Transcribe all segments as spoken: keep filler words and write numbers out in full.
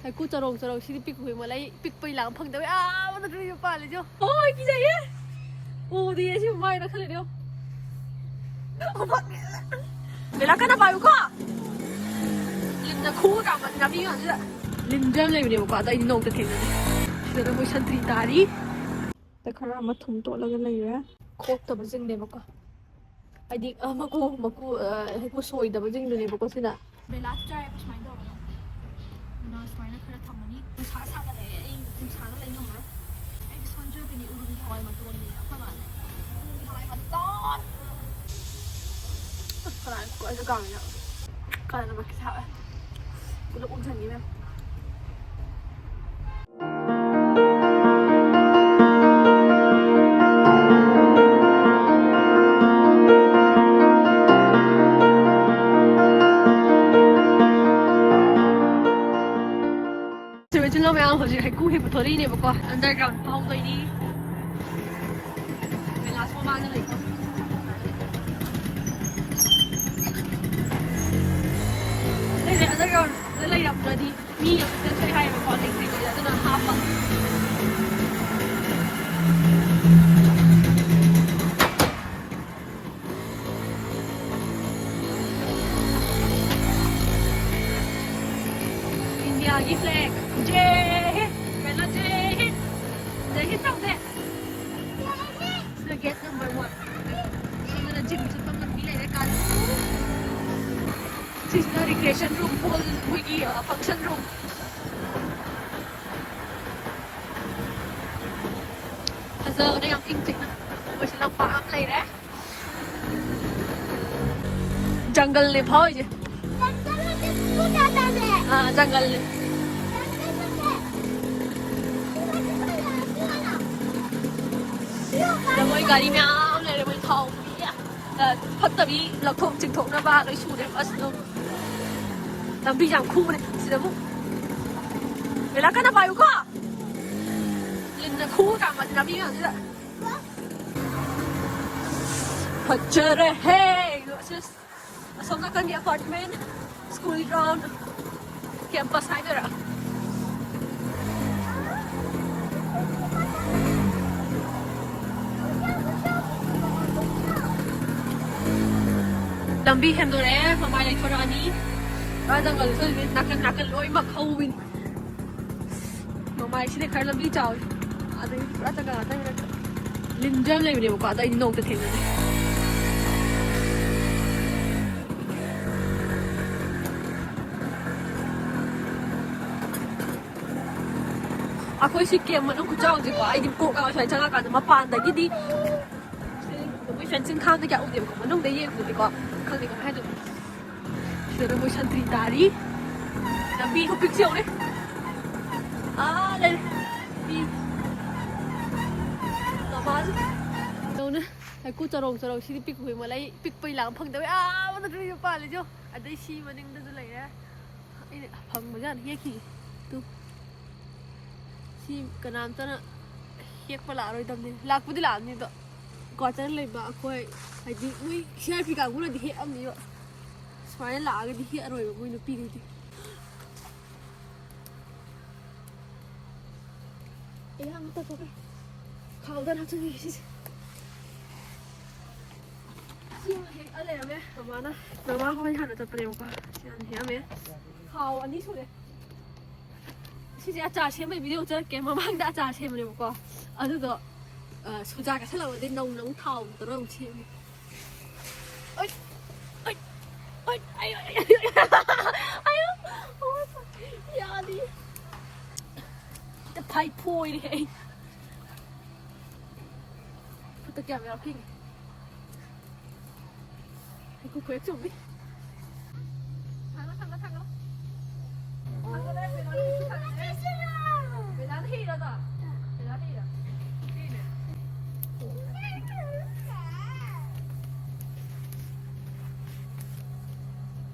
ꯍꯩꯀꯨ ꯆꯔꯣꯡ ꯆꯔꯣꯡ ꯁꯤꯗꯤ ꯄꯤꯛꯄ ꯍꯨꯏ ꯃꯂꯩ ꯄꯤꯛꯄꯩ ꯂꯥꯡ ꯐꯪꯗꯕꯩ ꯑꯥ ꯃꯊꯛꯇ ꯄꯥꯜꯂꯤꯁꯦ꯫ ꯑꯣꯏ ꯀꯤꯖꯩꯌꯦ꯫ ꯎꯗꯤꯌꯦ ꯁꯤ ꯃꯥꯏꯅ ꯈꯜꯂꯤꯅꯦ꯫ ꯕꯦꯂꯥ ꯀꯟꯅ ꯄꯥꯏꯌꯨꯀꯣ꯫ ꯂꯤꯟꯅ ꯈꯨꯕ ꯀꯥꯟꯗ ꯅꯥꯄꯤ ꯉꯥꯛꯇ꯫ ꯂꯤꯟꯁꯨ ꯌꯥꯝ ꯂꯩꯕꯅꯦꯕꯀꯣ, ꯑꯗꯣ ꯑꯩꯗꯤ ꯅꯣꯡꯃꯇ ꯊꯦꯡꯅꯗꯦ꯫ ꯁꯤꯗꯅ ꯃꯣꯏ ꯁꯟꯇ꯭ꯔꯤ ꯇꯥꯔꯤ꯫ ꯈꯔ ꯑꯃ ꯊꯨꯝ ꯇꯣꯠꯂꯒ ꯂꯩꯔꯦ꯫ ꯈꯣꯛꯇꯕꯁꯤꯡꯅꯦꯕꯀꯣ꯫ ꯍꯥꯏꯗꯤ, ꯑ, ꯃꯀꯨ, ꯃꯀꯨ, ꯑ, ꯍꯩꯀꯨ ꯁꯣꯏꯗꯕꯁꯤꯡꯗꯨꯅꯦꯕꯀꯣ ꯁꯤꯅ꯫ ꯕꯦꯂꯥꯁꯨ ꯆꯥꯏꯌꯦꯕ ꯁꯨꯃꯥꯏꯅ ꯇꯧꯔꯒ꯫ ꯑꯗꯨꯅ ꯁꯨꯃꯥꯏꯅ ꯈꯔ ꯊꯝꯃꯅꯤ꯫ ꯅꯨꯡꯁꯥ ꯁꯥꯒꯠꯂꯛꯑꯦ, ꯑꯩ ꯅꯨꯡꯁꯥꯗ ꯂꯩ ꯉꯝꯃꯔꯣꯏ꯫ ꯑꯩꯒꯤ ꯁꯣꯟꯖꯕꯤꯅꯤ ꯎꯔꯨꯝꯒꯤ ꯍꯋꯥꯏ ꯃꯇꯣꯟꯅꯤ ꯑꯩꯈꯣꯏ ꯃꯥꯅ꯫ ꯎꯔꯨꯝꯒꯤ ꯍꯋꯥꯏ ꯃꯇꯣꯟ! ꯀꯅꯥꯅ ꯀꯨꯀꯔꯁꯦ ꯀꯥꯝꯃꯤꯅꯣ? ꯀꯅꯥꯅ ꯃꯩꯈꯦꯠ ꯊꯥꯕ? ꯄꯨꯂꯞ ꯎꯝꯁꯟꯈꯤꯕ꯫ ꯁꯤꯕ ꯏꯆꯤꯜ ꯏꯅꯥꯎ ꯃꯌꯥꯝ ꯍꯧꯖꯤꯛ ꯍꯩꯀꯨ ꯍꯦꯛꯄ ꯊꯣꯛꯂꯛꯏꯅꯦꯕꯀꯣ, underground ꯐꯥꯎꯗꯣꯏꯅꯤ꯫ ꯀꯩꯂꯥꯁ ꯃꯃꯥꯡꯗ ꯂꯩꯀꯣ꯫ ꯂꯩꯔꯦ, underground ꯗ ꯂꯩꯔꯝꯗ꯭ꯔꯗꯤ ꯃꯤ ꯑꯃꯨꯛꯇ ꯁꯣꯏ ꯍꯥꯏꯌꯦꯕꯀꯣ, ꯂꯩꯇ꯭ꯔꯤꯉꯩꯗ, ꯑꯗꯨꯅ ꯍꯥꯞꯄ꯫ ꯏꯟꯗꯤꯌꯥꯒꯤ flag꯫ ꯖꯦ ꯍꯤꯟ! ꯀꯩꯅꯣ, ꯖꯦ ꯍꯤꯟ! ꯖꯦ ꯍꯤꯟ ꯇꯧꯗꯦ꯫ ꯁꯤꯅ gate number one꯫ ꯁꯤꯗꯅ gym ꯆꯠꯐꯝ ꯂꯝꯕꯤ ꯂꯩꯔꯦ ꯀꯥꯟ꯫ ꯁꯤꯁꯤꯅ recreation room, ꯍꯣꯜ, ꯑꯩꯈꯣꯏꯒꯤ, ꯑ, function room꯫ ꯐꯖꯕꯅꯦ, ꯌꯥꯝ ꯏꯪ ꯆꯤꯛꯅ꯫ ꯑꯩꯈꯣꯏ ꯁꯤ ꯂꯝꯄꯥꯛ ꯑꯃ ꯂꯩꯔꯦ꯫ ꯖꯪꯒꯜꯅꯦ ꯐꯥꯎꯔꯤꯁꯦ꯫ ꯑꯥ, ꯖꯪꯒꯜꯅꯦ꯫ ꯁꯤꯗ ꯃꯣꯏ ꯒꯥꯔꯤ ꯃꯌꯥꯝ ꯂꯩꯔꯦ, ꯃꯣꯏ ꯊꯥꯎ ꯄꯤ꯫ ꯑ, ꯐꯠꯇꯕꯤ ꯂꯧꯊꯣꯛ ꯆꯤꯡꯊꯣꯛꯅꯕ ꯂꯣꯏ ꯁꯨꯔꯦ꯫ ꯑꯁ, ꯑꯗꯨꯝ ꯂꯝꯕꯤ ꯌꯥꯝ ꯈꯨꯕꯅꯦ ꯁꯤꯗꯕꯨ꯫ ꯕꯦꯂꯥ ꯀꯟꯅ ꯄꯥꯏꯌꯨꯀꯣ꯫ ꯂꯤꯟꯅ ꯈꯨꯕ ꯀꯥꯟꯗ ꯂꯝꯕꯤ ꯉꯥꯛꯁꯤꯗ꯫ ꯐꯖꯔꯦꯍꯦ! ꯑꯁ, ꯑꯁꯣꯝ ꯅꯥꯀꯟꯒꯤ apartment, school ground꯫ ꯀꯦꯝꯄꯁ ꯍꯥꯏꯗꯣꯏꯔꯥ? ꯂꯝꯕꯤ ꯍꯦꯟꯗꯣꯔꯛꯑꯦ, ꯃꯃꯥꯏ ꯂꯩꯊꯣꯔꯛꯑꯅꯤ꯫ ꯄꯨꯔꯥ ꯖꯪꯒꯜꯗ ꯆꯠꯂꯤꯅꯦ, ꯅꯥꯀꯟ ꯅꯥꯀꯟ ꯂꯣꯏꯅꯃꯛ ꯍꯧꯕꯤꯅꯤ꯫ ꯃꯃꯥꯏꯁꯤꯗꯤ ꯈꯔ ꯂꯝꯕꯤ ꯆꯥꯎꯏ, ꯑꯗꯩ ꯄꯨꯔꯥ ꯖꯪꯒꯜ ꯉꯥꯛꯇꯅꯤ꯫ ꯂꯤꯟꯁꯨ ꯌꯥꯝ ꯂꯩꯕꯅꯦꯕꯀꯣ, ꯑꯗꯣ ꯑꯩꯗꯤ ꯅꯣꯡꯃꯇ ꯊꯦꯡꯅꯗꯦ꯫ ꯑꯩꯈꯣꯏ ꯁꯤ ꯀꯦꯝ ꯃꯅꯨꯡ ꯈꯨꯆꯥꯎꯁꯦꯀꯣ, ꯑꯩꯗꯤ ꯀꯣꯛ ꯉꯥꯎꯋꯦ ꯁꯨꯃꯥꯏꯅ ꯆꯪꯉꯀꯥꯟꯗ꯫ ꯃꯄꯥꯟꯗꯒꯤꯗꯤ ꯃꯣꯏ ꯐꯦꯟꯁꯤꯡ ꯈꯥꯕꯗ ꯀꯌꯥ ꯎꯗꯦꯕꯀꯣ, ꯃꯅꯨꯡꯗ ꯌꯦꯡꯕꯗꯗꯤꯀꯣ ꯈꯪꯗꯦ ꯀꯃꯥꯏꯅ ꯍꯥꯏꯗꯣꯏꯅꯣ꯫ ꯁꯤꯗ ꯃꯣꯏ ꯁꯟꯇ꯭ꯔꯤ ꯇꯥꯔꯤ꯫ ꯂꯝꯕꯤ ꯊꯣꯄꯤꯛꯁꯦ ꯌꯧꯔꯦ꯫ ꯑꯥ ꯂꯩꯔꯦ꯫ ꯃꯤ ꯃꯃꯥꯁꯨ ꯇꯧꯅ꯫ ꯍꯩꯀꯨ ꯆꯔꯣꯡ ꯆꯔꯣꯡ ꯁꯤꯗꯤ ꯄꯤꯛꯄꯩ ꯃꯂꯩ ꯄꯤꯛꯄꯩ ꯂꯥꯡ ꯐꯪꯗꯕꯩ ꯑꯥ ꯃꯊꯛꯇ ꯄꯥꯜꯂꯤꯁꯦ꯫ ꯑꯗꯩ ꯁꯤ ꯃꯅꯤꯡꯗꯁꯨ ꯂꯩꯔꯦ꯫ ꯑꯩꯅ ꯐꯪꯕꯖꯥꯠꯅꯤ ꯍꯦꯛꯈꯤꯒꯦ꯫ ꯇꯨ꯫ ꯁꯤ ꯀꯅꯥꯝꯇꯅ ꯍꯦꯛꯄ ꯂꯥꯛꯑꯔꯣꯏꯗꯕꯅꯤ꯫ ꯂꯥꯛꯄꯨꯗꯤ ꯂꯥꯛꯑꯅꯤ ꯑꯗꯣ꯫ ꯀ꯭ꯋꯥꯇꯔ ꯂꯩꯕ ꯑꯩꯈꯣꯏ, ꯍꯥꯏꯗꯤ ꯃꯣꯏ ꯁꯤ ꯑꯥꯔ ꯄꯤ ꯀꯥꯡꯕꯨꯅꯗꯤ ꯍꯦꯛꯑꯝꯅꯤꯕ꯫ ꯁꯨꯃꯥꯏꯅ ꯂꯥꯛꯑꯒꯗꯤ ꯍꯦꯛꯑꯔꯣꯏꯕ ꯃꯣꯏ ꯅꯨꯄꯤꯈꯩꯗꯤ꯫ ꯑꯌꯥ, ꯑꯃ ꯇꯧꯊꯣꯛꯈ꯭ꯔꯦ꯫ ꯈꯥꯎꯗ ꯍꯥꯞꯆꯤꯟꯈꯤꯒꯦ ꯁꯤꯁꯦ꯫ ꯁꯤ ꯑꯃ ꯍꯦꯛꯑ ꯂꯩꯔꯝꯃꯦ꯫ ꯃꯃꯥꯅ, ꯃꯃꯥ ꯍꯣꯏ ꯍꯥꯟꯅ ꯆꯠꯄꯅꯦꯕꯀꯣ꯫ ꯁꯤ ꯍꯥꯟꯅ ꯍꯦꯛꯑꯝꯃꯦ꯫ ꯈꯥꯎ ꯑꯅꯤ ꯁꯨꯔꯦ꯫ ꯁꯤꯁꯦ ꯑꯆꯥꯔ ꯁꯦꯝꯕꯩ ꯚꯤꯗꯤꯑꯣ ꯆꯠꯂꯛꯀꯦ꯫ ꯃꯃꯥꯡꯗ ꯑꯆꯥꯔ ꯁꯦꯝꯕꯅꯦꯕꯀꯣ꯫ ꯑꯗꯨꯗꯣ, ꯑ, ꯁꯨꯖꯥ ꯀꯥꯏꯁꯜꯂꯛꯄꯗꯩ ꯅꯧꯅ ꯑꯃꯨꯛ ꯊꯥꯎ ꯇꯧꯔꯒ ꯑꯃꯨꯛ ꯁꯦꯝꯃꯤ꯫ ꯑꯩ, ꯑꯩ, ꯑꯩ, ꯑꯩ, ꯑꯩ, ꯑꯩ, ꯑꯩ, ꯑꯩ, ꯑꯣ, ꯌꯥꯗꯦ꯫ ꯐꯥꯏ ꯐꯣꯏꯔꯦ ꯑꯩ꯫ ꯈꯨꯠꯇ ꯀꯌꯥꯝ ꯌꯥꯎꯔꯛꯈꯤꯒꯦ? ꯍꯩꯀꯨ ꯈꯨꯍꯦꯛ ꯆꯨꯝꯃꯤ꯫ ꯊꯥꯡꯒꯠꯂꯣ, ꯊꯥꯡꯒꯠꯂꯣ, ꯊꯥꯡꯒꯠꯂꯣ꯫ ꯊꯥꯡꯒꯠꯂꯣ, ꯕꯦꯂꯥꯅ ꯍꯦꯛꯄ ꯊꯥꯡꯒꯠꯂꯣ꯫ ꯕꯦꯂꯥꯅ ꯍꯦꯛꯏꯔꯣ ꯑꯗꯣ? ꯕꯦꯂꯥꯅ ꯍꯦꯛꯏꯔꯣ? ꯍꯦꯛꯏꯅꯦ꯫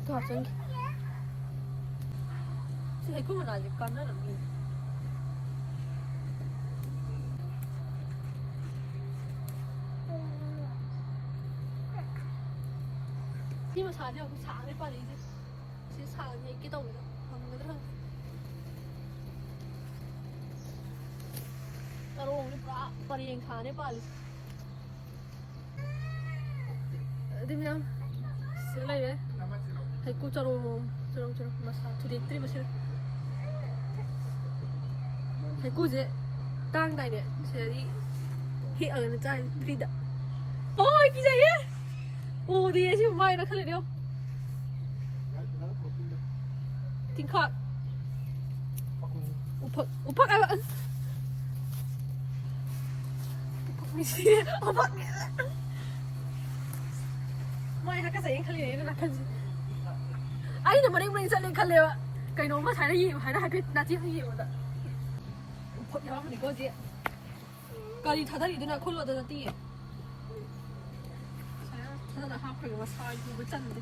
ꯀꯥ ꯆꯪꯒꯦ꯫ ꯁꯤ ꯍꯩꯀ꯭ꯔꯨ ꯃꯅꯥꯁꯦ ꯀꯥꯟꯅꯔꯝꯅꯤ꯫ ꯁꯤ ꯃꯁꯥꯁꯦ ꯑꯃꯨꯛ ꯁꯥꯡꯅ ꯄꯥꯜꯂꯛꯏꯁꯦ꯫ ꯁꯤ ꯁꯥꯡꯅ ꯍꯦꯛꯀꯦ ꯇꯧꯕꯗ ꯐꯪꯒꯗ꯭ꯔꯥ? ꯆꯔꯣꯡꯁꯦ ꯄꯨꯔꯥ ꯄꯔꯦꯡ ꯁꯥꯅꯦ ꯄꯥꯜꯂꯤ꯫ ꯑꯗꯨ ꯃꯌꯥꯝ ꯁꯤꯗ ꯂꯩꯔꯦ꯫ ꯍꯩꯀꯨ ꯆꯔꯣꯡ ꯆꯔꯣꯡ ꯆꯔꯣꯡ ꯃꯁꯥ ꯊꯨꯗꯦꯛꯇ꯭ꯔꯤꯕꯁꯤꯅ꯫ ꯍꯩꯀꯨꯁꯦ ꯇꯥꯡꯗꯥꯏꯅꯦ? ꯁꯤꯗꯗꯤ ꯍꯦꯛꯑꯒꯅ ꯆꯥꯏ ꯐ꯭ꯔꯤꯗ꯫ ꯑꯣꯏ ꯀꯤꯖꯩꯌꯦ꯫ ꯎꯗꯦ ꯁꯤ ꯃꯥꯏꯅ ꯈꯜꯂꯤꯅꯦ꯫ ꯇꯤꯡꯈꯥꯛ꯫ ꯎꯐꯛ ꯎꯐꯛ ꯍꯥꯏꯕ꯫ ꯎꯐꯛ ꯃꯤꯁꯤ꯫ ꯎꯐꯛ꯫ ꯃꯥꯏ ꯍꯥꯀꯠꯆꯩꯅ ꯈꯜꯂꯤꯅꯦ ꯑꯩꯅ ꯅꯥꯀꯟꯁꯦ꯫ ꯑꯩꯅ ꯃꯅꯤꯡ ꯃꯅꯤꯡ ꯆꯠꯂꯦ ꯈꯜꯂꯦꯕ꯫ ꯀꯩꯅꯣꯝꯃ ꯁꯨꯃꯥꯏꯅ ꯌꯦꯡꯉꯨ ꯍꯥꯏꯅ ꯍꯥꯏꯐꯦꯠ ꯅꯥꯆꯦꯞꯅ ꯌꯦꯡꯕꯗ ꯎꯐꯛ ꯌꯥꯎꯔꯝꯕꯅꯤꯀꯣ ꯍꯧꯖꯤꯛ꯫ ꯀꯔꯤ ꯊꯥꯗꯔꯤꯗꯨꯅ ꯈꯨꯜꯂꯣꯗ ꯅꯠꯇꯤꯌꯦ꯫ ꯐꯖꯅ ꯍꯥꯞꯈ꯭ꯔꯒ ꯃꯁꯥ ꯌꯨꯕ ꯆꯟꯗꯦ꯫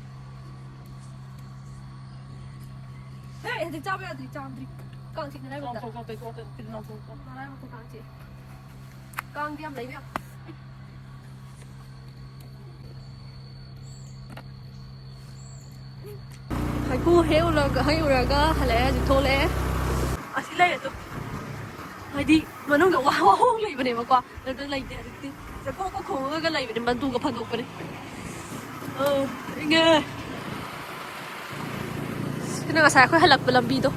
ꯍꯦ, ꯍꯧꯖꯤꯛ ꯆꯥꯕ ꯌꯥꯗ꯭ꯔꯤ, ꯆꯥꯝꯗ꯭ꯔꯤ꯫ ꯀꯥꯡ ꯆꯤꯛꯅ ꯂꯩꯕꯗ꯫ ꯆꯥꯎ, ꯆꯥꯎ, ꯆꯥꯎ, ꯆꯥꯎ, ꯆꯥꯎ, ꯆꯥꯎ꯫ ꯃꯔꯥꯏ ꯃꯈꯣꯡ ꯀꯥꯡ ꯆꯤꯛꯑꯦ꯫ ꯀꯥꯡꯗꯤ ꯌꯥꯝ ꯂꯩꯕ ꯌꯥꯝ꯫ ꯍꯩꯀꯨ ꯍꯦꯛ ꯎꯔꯒ, ꯍꯦꯛ ꯎꯔꯒ ꯍꯜꯂꯛꯑꯦ, ꯍꯧꯖꯤꯛ ꯊꯣꯛꯂꯛꯑꯦ꯫ ꯑꯁꯤ ꯂꯩꯔꯦ ꯑꯗꯨꯝ꯫ ꯍꯥꯏꯗꯤ ꯃꯅꯨꯡꯗ ꯋꯥ-, ꯋꯥꯍꯣꯡ ꯂꯩꯕꯅꯦꯕꯀꯣ꯫ ꯑꯗꯨꯗ ꯂꯩꯇꯦ ꯍꯧꯖꯤꯛꯇꯤ꯫ ꯆꯦꯀꯣꯛꯀ ꯈꯣꯡꯉꯒ ꯂꯩꯕꯅꯦ, ꯃꯇꯨꯒ ꯐꯟꯗꯣꯛꯄꯅꯦ꯫ ꯑ, ꯏꯪꯉꯦ꯫ ꯁꯤꯅ ꯉꯁꯥꯏ ꯑꯩꯈꯣꯏ ꯍꯜꯂꯛꯄ ꯂꯝꯕꯤꯗꯣ꯫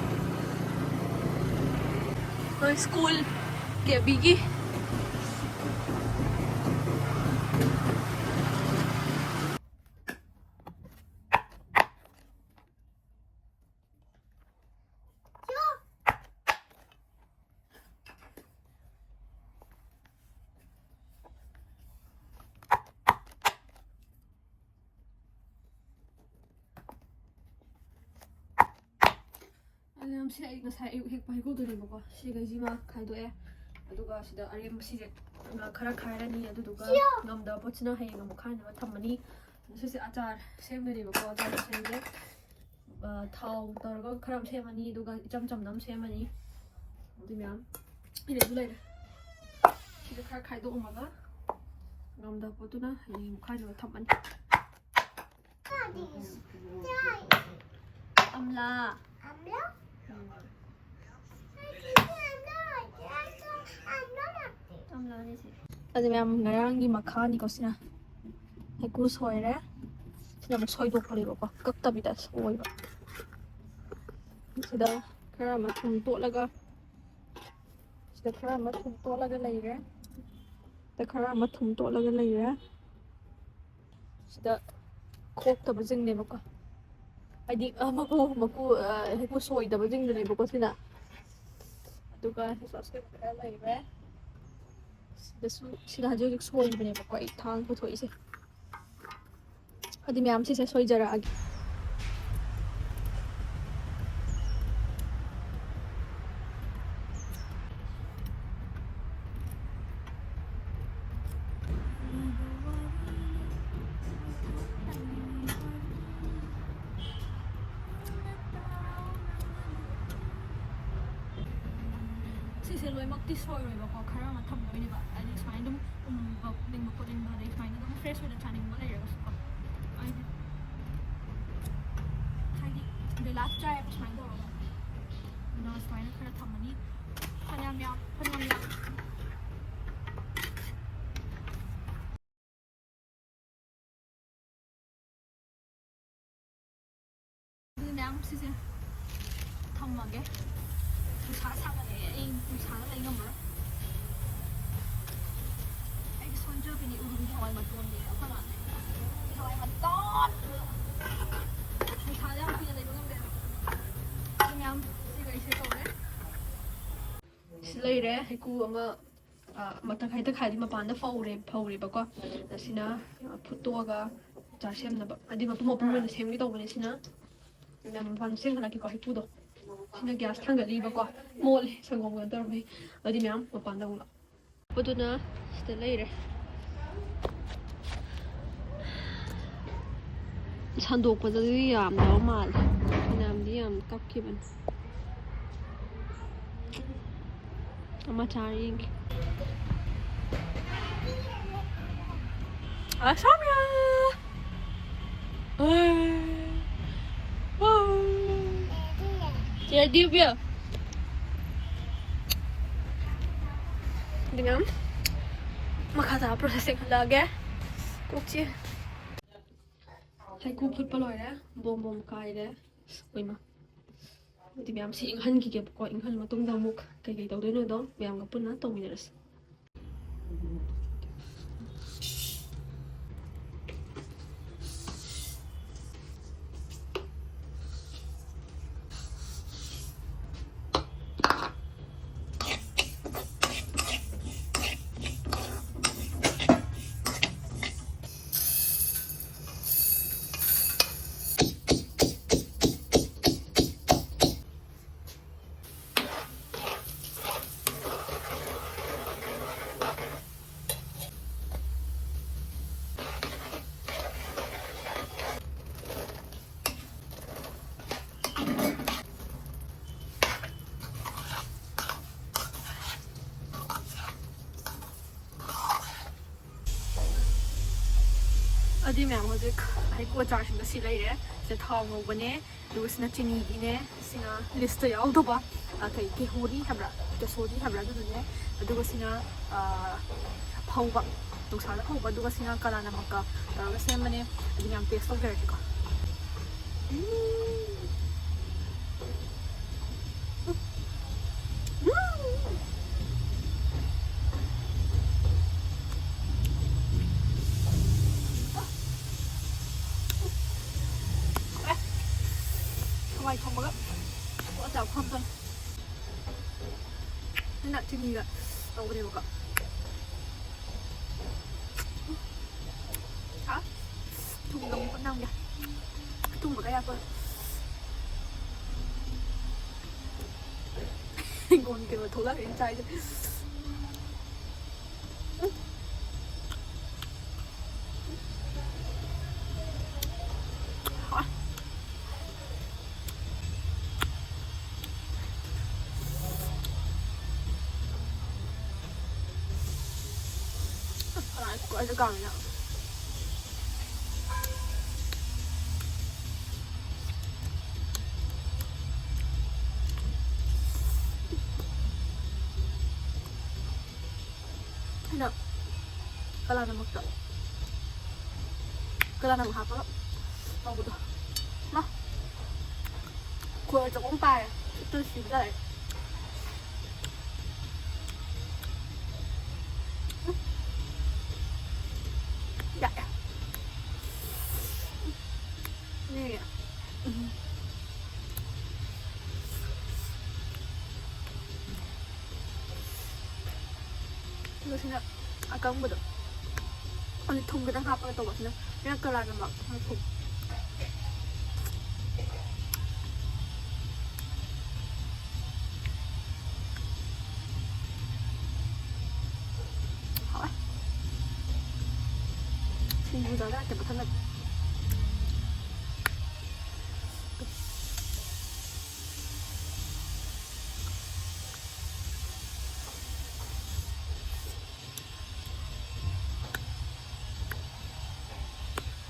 ꯅꯣꯏ ꯁ꯭ꯀꯨꯜ ꯀꯦ ꯕꯤꯒꯤ꯫ ꯑꯗꯨꯅ ꯁꯤ ꯑꯩ ꯉꯁꯥꯏ ꯑꯌꯨꯛ ꯍꯦꯛꯄ ꯍꯩꯀ꯭ꯔꯨꯗꯨꯅꯦꯕꯀꯣ꯫ ꯁꯤꯈꯩꯁꯤꯃ ꯈꯥꯏꯗꯣꯛꯑꯦ꯫ ꯑꯗꯨꯒ ꯁꯤꯗ ꯑꯔꯦꯝꯕ ꯁꯤꯁꯦ ꯈꯔ ꯈꯥꯏꯔꯅꯤ꯫ ꯑꯗꯨꯗꯨꯒ ꯉꯝꯗꯕ ꯄꯣꯠꯁꯤꯅ ꯍꯌꯦꯡ ꯑꯃꯨꯛ ꯈꯥꯏꯅꯕ ꯊꯝꯃꯅꯤ꯫ ꯁꯤꯁꯦ ꯑꯆꯥꯔ ꯁꯦꯝꯗꯣꯏꯅꯦꯕꯀꯣ꯫ ꯑꯆꯥꯔ ꯁꯦꯝꯁꯦ, ꯑ, ꯊꯥꯎ ꯇꯧꯔꯒ ꯈꯔ ꯑꯃ ꯁꯦꯝꯃꯅꯤ, ꯑꯗꯨꯒ ꯏꯆꯝ ꯆꯝꯅ ꯑꯃ ꯁꯦꯝꯃꯅꯤ꯫ ꯑꯗꯨ ꯃꯌꯥꯝ ꯁꯤꯗꯁꯨ ꯂꯩꯔꯦ꯫ ꯁꯤꯗ ꯈꯔ ꯈꯥꯏꯗꯣꯛꯑꯝꯃꯒ ꯉꯝꯗꯕ ꯄꯣꯠꯇꯨꯅ ꯍꯌꯦꯡ ꯑꯃꯨꯛ ꯈꯥꯏꯅꯕ ꯊꯝꯃꯅꯤ꯫ ꯑꯝꯂꯥ꯫ ꯑꯗꯨ ꯃꯌꯥꯝ ꯉꯔꯥꯡꯒꯤ ꯃꯈꯥꯅꯤꯀꯣ ꯁꯤꯅ꯫ ꯍꯩꯀ꯭ꯔꯨ ꯁꯣꯏꯔꯦ꯫ ꯁꯤꯅ ꯑꯃꯨꯛ ꯁꯣꯏꯗꯣꯛꯄꯅꯦꯕꯀꯣ, ꯀꯛꯇꯕꯤꯗ ꯁꯣꯏꯕ꯫ ꯁꯤꯗ ꯈꯔ ꯑꯃ ꯊꯨꯝ ꯇꯣꯠꯂꯒ, ꯁꯤꯗ ꯈꯔ ꯑꯃ ꯊꯨꯝ ꯇꯣꯠꯂꯒ ꯂꯩꯔꯦ꯫ ꯁꯤꯗ ꯈꯔ ꯑꯃ ꯊꯨꯝ ꯇꯣꯠꯂꯒ ꯂꯩꯔꯦ꯫ ꯁꯤꯗ ꯈꯣꯛꯇꯕꯁꯤꯡꯅꯦꯕꯀꯣ, ꯍꯥꯏꯗꯤ, ꯑ, ꯃꯀꯨ, ꯃꯀꯨ, ꯑ, ꯍꯩꯀ꯭ꯔꯨ ꯁꯣꯏꯗꯕꯁꯤꯡꯗꯨꯅꯦꯕꯀꯣ ꯁꯤꯅ꯫ ꯑꯗꯨꯒ ꯁꯤꯁꯨ ꯑꯁꯣꯏꯕ ꯈꯔ ꯂꯩꯔꯦ꯫ ꯁꯤꯗꯁꯨ, ꯁꯤꯗ ꯍꯧꯖꯤꯛ ꯍꯧꯖꯤꯛ ꯁꯣꯏꯕꯅꯦꯕꯀꯣ ꯑꯩ ꯊꯥꯡ ꯄꯨꯊꯣꯛꯏꯁꯦ꯫ ꯑꯗꯨꯗꯤ ꯃꯌꯥꯝ ꯁꯤꯁꯦ ꯁꯣꯏꯖꯔꯛꯑꯒꯦ꯫ ꯁꯤꯁꯦ ꯂꯣꯏꯅꯃꯛꯇꯤ ꯁꯣꯏꯔꯣꯏꯕꯀꯣ, ꯈꯔ ꯑꯃ ꯊꯝꯗꯣꯏꯅꯦꯕ꯫ ꯍꯥꯏꯗꯤ ꯁꯨꯃꯥꯏꯅ ꯑꯗꯨꯝ ꯎꯝꯕ ꯈꯣꯠꯅꯤꯡꯕ ꯈꯣꯠꯅꯤꯡꯕ, ꯑꯗꯩ ꯁꯨꯃꯥꯏꯅ ꯑꯗꯨꯝ ꯐ꯭ꯔꯦꯁ ꯑꯣꯏꯅ ꯆꯥꯅꯤꯡꯕ ꯂꯩꯔꯒꯁꯨꯀꯣ꯫ ꯍꯥꯏꯗꯤ, ꯍꯥꯏꯗꯤ ꯕꯦꯂꯥꯁꯨ ꯆꯥꯏꯌꯦꯕ ꯁꯨꯃꯥꯏꯅ ꯇꯧꯔꯒ꯫ ꯑꯗꯨꯅ ꯁꯨꯃꯥꯏꯅ ꯈꯔ ꯊꯝꯃꯅꯤ꯫ ꯐꯅꯌꯥꯝ ꯌꯥꯝ, ꯐꯅꯌꯥꯝ ꯌꯥꯝ꯫ ꯑꯗꯨꯗꯤ ꯃꯌꯥꯝ ꯁꯤꯁꯦ ꯊꯝꯃꯒꯦ꯫ ꯅꯨꯡꯁꯥ ꯁꯥꯒꯠꯂꯛꯑꯦ, ꯑꯩ ꯅꯨꯡꯁꯥꯗ ꯂꯩ ꯉꯝꯃꯔꯣꯏ꯫ ꯑꯩꯗꯤ ꯁꯣꯟꯖꯕꯤꯅꯤ, ꯎꯔꯨꯝꯒꯤ ꯍꯋꯥꯏ ꯃꯇꯣꯟꯅꯦ ꯑꯩꯈꯣꯏ ꯃꯥꯅ꯫ ꯍꯋꯥꯏ ꯃꯇꯣꯟ! ꯅꯨꯡꯁꯥꯗ ꯌꯥꯝ ꯀꯨꯏꯅ ꯂꯩꯕ ꯉꯝꯗꯦꯕ꯫ ꯑꯗꯨ ꯃꯌꯥꯝ ꯁꯤꯒꯩꯁꯦ ꯇꯧꯔꯦ꯫ ꯁꯤ ꯂꯩꯔꯦ, ꯍꯩꯀꯨ ꯑꯃ ꯑ, ꯃꯊꯛ ꯍꯥꯏꯗ ꯈꯥꯏꯗꯤ ꯃꯄꯥꯟꯗ ꯐꯧꯔꯦ, ꯐꯧꯔꯦꯕꯀꯣ꯫ ꯑꯁꯤꯅ, ꯑ, ꯐꯨꯠꯇꯣꯛꯑꯒ ꯑꯆꯥꯔ ꯁꯦꯝꯅꯕ꯫ ꯍꯥꯏꯗꯤ ꯃꯄꯨꯝ ꯃꯄꯨꯝ ꯑꯣꯏꯅ ꯁꯦꯝꯒꯦ ꯇꯧꯕꯅꯦ ꯁꯤꯅ꯫ ꯌꯥꯝ ꯃꯄꯥꯟ ꯁꯦꯝꯍꯜꯂꯛꯀꯦꯀꯣ, ꯍꯩꯀꯨꯗꯣ꯫ ꯁꯤꯅ ꯒ꯭ꯌꯥꯁ ꯊꯥꯡꯒꯠꯂꯤꯕꯀꯣ꯫ ꯃꯣꯠꯂꯦ, ꯁꯪꯒꯣꯝꯒ ꯇꯧꯔꯝꯃꯦ꯫ ꯑꯗꯨꯗꯤ ꯃꯌꯥꯝ ꯃꯄꯥꯟꯗ ꯑꯃꯨꯛ ꯂꯥꯛꯑꯣ꯫ ꯑꯗꯨꯅ ꯁꯤꯗ ꯂꯩꯔꯦ꯫ ꯁꯟꯗꯣꯛꯄꯗꯗꯤ ꯌꯥꯝꯗꯕ ꯃꯥꯜꯂꯦ꯫ ꯐꯅꯌꯥꯝꯗꯤ ꯌꯥꯝ ꯀꯛꯈꯤꯕꯅꯤ꯫ ꯑꯃ ꯆꯥꯔ ꯌꯦꯡꯒꯦ꯫ ꯑ, ꯁꯣꯃꯤꯌꯥ! ꯑ, ꯋꯥꯎ! Ready, ꯕꯦꯝ? ꯑꯗꯨ ꯃꯌꯥꯝ ꯃꯈꯥ ꯇꯥꯕ process ꯌꯦꯡꯍꯜꯂꯛꯑꯒꯦ꯫ ꯀꯣꯛ ꯆꯤꯛꯑꯦ꯫ ꯍꯩꯀꯨ ꯐꯨꯠꯄ ꯂꯣꯏꯔꯦ, ꯕꯣꯝ ꯕꯣꯝ ꯀꯥꯏꯔꯦ꯫ ꯑꯁ, ꯑꯣꯏꯃ꯫ ꯑꯗꯨꯗꯤ ꯃꯌꯥꯝꯁꯤ ꯏꯪꯍꯟꯈꯤꯒꯦꯕꯀꯣ꯫ ꯏꯪꯍꯜꯂ ꯃꯇꯨꯡꯗ ꯑꯃꯨꯛ ꯀꯩꯀꯩ ꯇꯧꯗꯣꯏꯅꯣꯗꯣ ꯃꯌꯥꯝꯒ ꯄꯨꯟꯅ ꯇꯧꯃꯤꯟꯅꯔꯁꯤ꯫ ꯑꯗꯨꯗꯤ ꯃꯌꯥꯝ, ꯍꯧꯖꯤꯛ ꯍꯩꯀꯨ ꯑꯆꯥꯔꯁꯤꯡꯗꯣ ꯁꯤ ꯂꯩꯔꯦ꯫ ꯁꯤꯗ ꯊꯥꯎ ꯉꯧꯕꯅꯦ, ꯑꯗꯨꯒ ꯁꯤꯅ ꯆꯤꯅꯤꯒꯤꯅꯦ, ꯁꯤꯅ ꯂꯤꯁꯇ ꯌꯥꯎꯗꯕ, ꯑ, ꯀꯩ, ꯀꯦꯍꯣꯔꯤ ꯍꯥꯏꯕ꯭ꯔꯥ, ꯀꯦꯁꯣꯔꯤ ꯍꯥꯏꯕ꯭ꯔꯥ, ꯑꯗꯨꯗꯨꯅꯦ, ꯑꯗꯨꯒ ꯁꯤꯅ, ꯑ, ꯐꯧꯕ, ꯅꯨꯡꯁꯥꯗ ꯐꯧꯕ, ꯑꯗꯨꯒ ꯁꯤꯅ ꯀꯂꯥ ꯅꯃꯛꯀ ꯇꯧꯔꯒ ꯁꯦꯝꯕꯅꯦ꯫ ꯑꯗꯨ ꯃꯌꯥꯝ ꯇꯦꯁ ꯇꯧꯖꯔꯁꯤꯀꯣ꯫ ꯎꯝ꯫ ꯍꯋꯥꯏ ꯊꯣꯡꯕꯒ ꯑꯆꯥꯔ ꯈꯣꯝꯕꯒ꯫ ꯑꯩꯅ ꯆꯤꯅꯤꯒ ꯇꯧꯕꯅꯦꯕꯀꯣ꯫ ꯍꯥ? ꯊꯨꯝꯒ ꯑꯃꯨꯛ ꯅꯝꯒꯦ꯫ ꯑꯊꯨꯝꯕꯒ ꯌꯥꯛꯄ꯫ ꯍꯤꯡꯒꯣꯜꯒꯤ ꯀꯩꯅꯣ ꯊꯣꯛꯂꯛꯑꯒ ꯑꯩꯅ ꯆꯥꯏꯁꯦ꯫ ꯎꯝ꯫ ꯍꯥꯎꯋꯦ꯫ ꯀꯨꯀꯔꯗ ꯀꯥꯝꯃꯤꯅ꯫ ꯅ ꯀꯂꯥꯅꯃꯛꯇ ꯀꯂꯥꯅꯃꯛ ꯍꯥꯞꯄꯒ ꯇꯧꯕꯗꯣ꯫ ꯃꯥ ꯈꯣꯏ ꯑꯆꯧꯕ ꯑꯃ ꯄꯥꯏꯔꯦ꯫ ꯈꯨꯠꯇꯨ ꯁꯤꯕ ꯇꯥꯔꯦ꯫ ꯌꯥꯛꯑꯦ꯫ ꯅꯦ꯫ ꯑꯗꯣ ꯁꯤꯅ ꯑꯀꯪꯕꯗꯣ꯫ ꯑꯗꯨ ꯊꯨꯝ ꯈꯤꯇꯪ ꯍꯥꯞꯄꯒ ꯇꯧꯕ꯫ ꯁꯤꯅ ꯁꯤꯅ ꯀꯂꯥꯅꯃꯛ꯫ ꯊꯨꯝ꯫ ꯍꯥꯎꯋꯦ꯫ ꯁꯤꯡꯖꯨ ꯆꯥꯖꯔꯛꯀꯦ ꯃꯊꯪꯗꯗꯤ꯫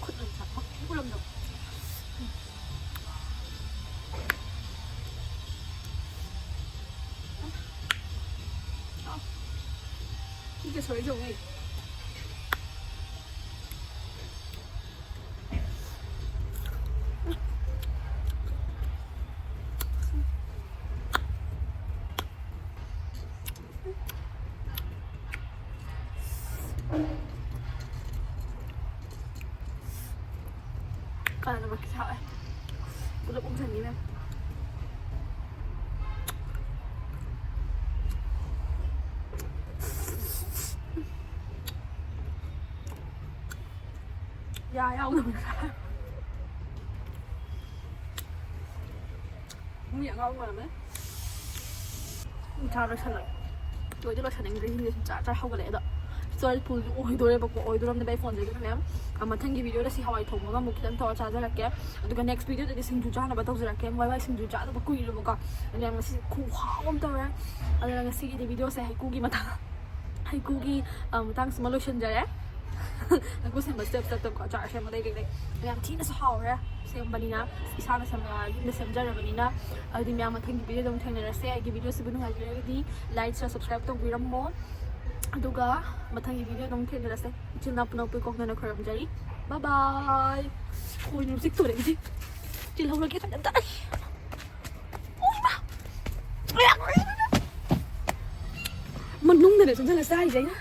ꯈꯨꯠꯅ ꯆꯥꯊꯣꯛ ꯈꯨꯔꯝꯗꯣ꯫ ꯁꯤꯒ ꯁꯣꯏ ꯆꯧꯉꯤ꯫ ꯀꯥꯟꯅꯕ ꯀꯩꯁꯥ ꯑꯣꯏ꯫ ꯄꯨꯂꯞ ꯎꯝꯁꯟꯈꯤꯕ꯫ ꯌꯥ ꯌꯥꯎꯗꯕ꯫ ꯃꯤ ꯑꯉꯥꯎꯕ ꯃꯥꯜꯂꯝꯃꯦ꯫ ꯏꯁꯥ ꯂꯣꯏꯁꯜꯂꯛꯑꯦ꯫ ꯂꯣꯏꯗꯤ ꯂꯣꯏꯁꯟꯅꯤꯡꯗ꯭ꯔꯦ꯫ ꯌꯨꯝꯁꯦ ꯁꯨꯝ ꯆꯥ ꯆꯥ ꯍꯧꯒꯠꯂꯛꯑꯦ꯫ ꯑꯗꯣ ꯁ꯭ꯇꯣꯔꯦꯖ ꯐꯨꯜꯁꯨ ꯑꯣꯏꯗꯣꯔꯦꯕꯀꯣ, ꯑꯣꯏꯗꯣꯔꯝꯗꯕ ꯑꯩ ꯐꯣꯟꯁꯦ꯫ ꯑꯗꯨꯅꯅꯦ, ꯑ, ꯃꯊꯪꯒꯤ ꯚꯤꯗꯤꯑꯣꯗ ꯁꯤ ꯍꯋꯥꯏ ꯊꯣꯡꯕꯒ ꯑꯃꯨꯛ ꯈꯤꯇꯪ ꯇꯧꯔ ꯆꯥꯖꯔꯛꯀꯦ꯫ ꯑꯗꯨꯒ ꯅꯦꯛꯁ ꯚꯤꯗꯤꯑꯣꯗꯗꯤ ꯁꯤꯡꯖꯨ ꯆꯥꯅꯕ ꯇꯧꯖꯔꯛꯀꯦ꯫ ꯋꯥꯏ ꯋꯥꯏ ꯁꯤꯡꯖꯨ ꯆꯥꯗꯕ ꯀꯨꯏꯔꯦꯕꯀꯣ꯫ ꯑꯗꯨꯅ ꯉꯁꯤ ꯈꯨꯍꯥꯎ ꯑꯃ ꯇꯧꯔꯦ꯫ ꯑꯗꯨꯅ ꯉꯁꯤꯒꯤꯗꯤ ꯚꯤꯗꯤꯑꯣꯁꯦ ꯍꯩꯀꯨꯒꯤ ꯃꯇꯥꯡ, ꯍꯩꯀꯨꯒꯤ, ꯑ, ꯃꯇꯥꯡꯁꯤꯃ ꯂꯣꯏꯁꯤꯟꯖꯔꯦ꯫ ꯍꯩꯀꯨ ꯁꯦꯝꯕ ꯁ꯭ꯇꯦꯞ ꯁ꯭ꯇꯦꯞꯇꯀꯣ, ꯑꯆꯥꯔ ꯁꯦꯝꯕꯗꯩ ꯀꯩꯗꯩ ꯌꯥꯝ ꯊꯤꯅꯁꯨ ꯍꯥꯎꯔꯦ꯫ ꯁꯦꯝꯕꯅꯤꯅ, ꯏꯁꯥꯅ ꯁꯦꯝ-, ꯑ, ꯌꯨꯝꯗ ꯁꯦꯝꯖꯔꯕꯅꯤꯅ꯫ ꯑꯗꯨꯗꯤ ꯃꯌꯥꯝ ꯃꯊꯪꯒꯤ ꯚꯤꯗꯤꯑꯣꯗ ꯑꯃꯨꯛ ꯊꯦꯡꯅꯔꯁꯦ꯫ ꯑꯩꯒꯤ ꯚꯤꯗꯤꯑꯣꯁꯤꯕꯨ ꯅꯨꯡꯉꯥꯏꯕꯤꯔꯒꯗꯤ like, share, subscribe ꯇꯧꯕꯤꯔꯝꯃꯣ꯫ ꯑꯗꯨꯒ ꯃꯊꯪꯒꯤ video ꯑꯗꯨꯝ ꯊꯦꯡꯅꯔꯁꯦ꯫ ꯏꯆꯤꯜ ꯏꯅꯥꯎ ꯄꯨꯝꯅꯃꯛꯄꯨ ꯀꯣꯛꯅꯅ ꯈꯣꯏꯔꯝꯖꯔꯤ꯫ Bye bye꯫ ꯈꯣꯏꯅ ꯆꯤꯛꯇꯣꯔꯦ ꯍꯧꯖꯤꯛ꯫ ꯆꯤꯜꯍꯧꯔꯒꯦ ꯐꯖꯅ꯫ ꯑꯩ! ꯑꯣꯏꯃꯥ! ꯃꯅꯨꯡꯗꯅꯦ ꯆꯪꯁꯤꯜꯂ ꯆꯥꯔꯤꯁꯦ ꯑꯩꯅ꯫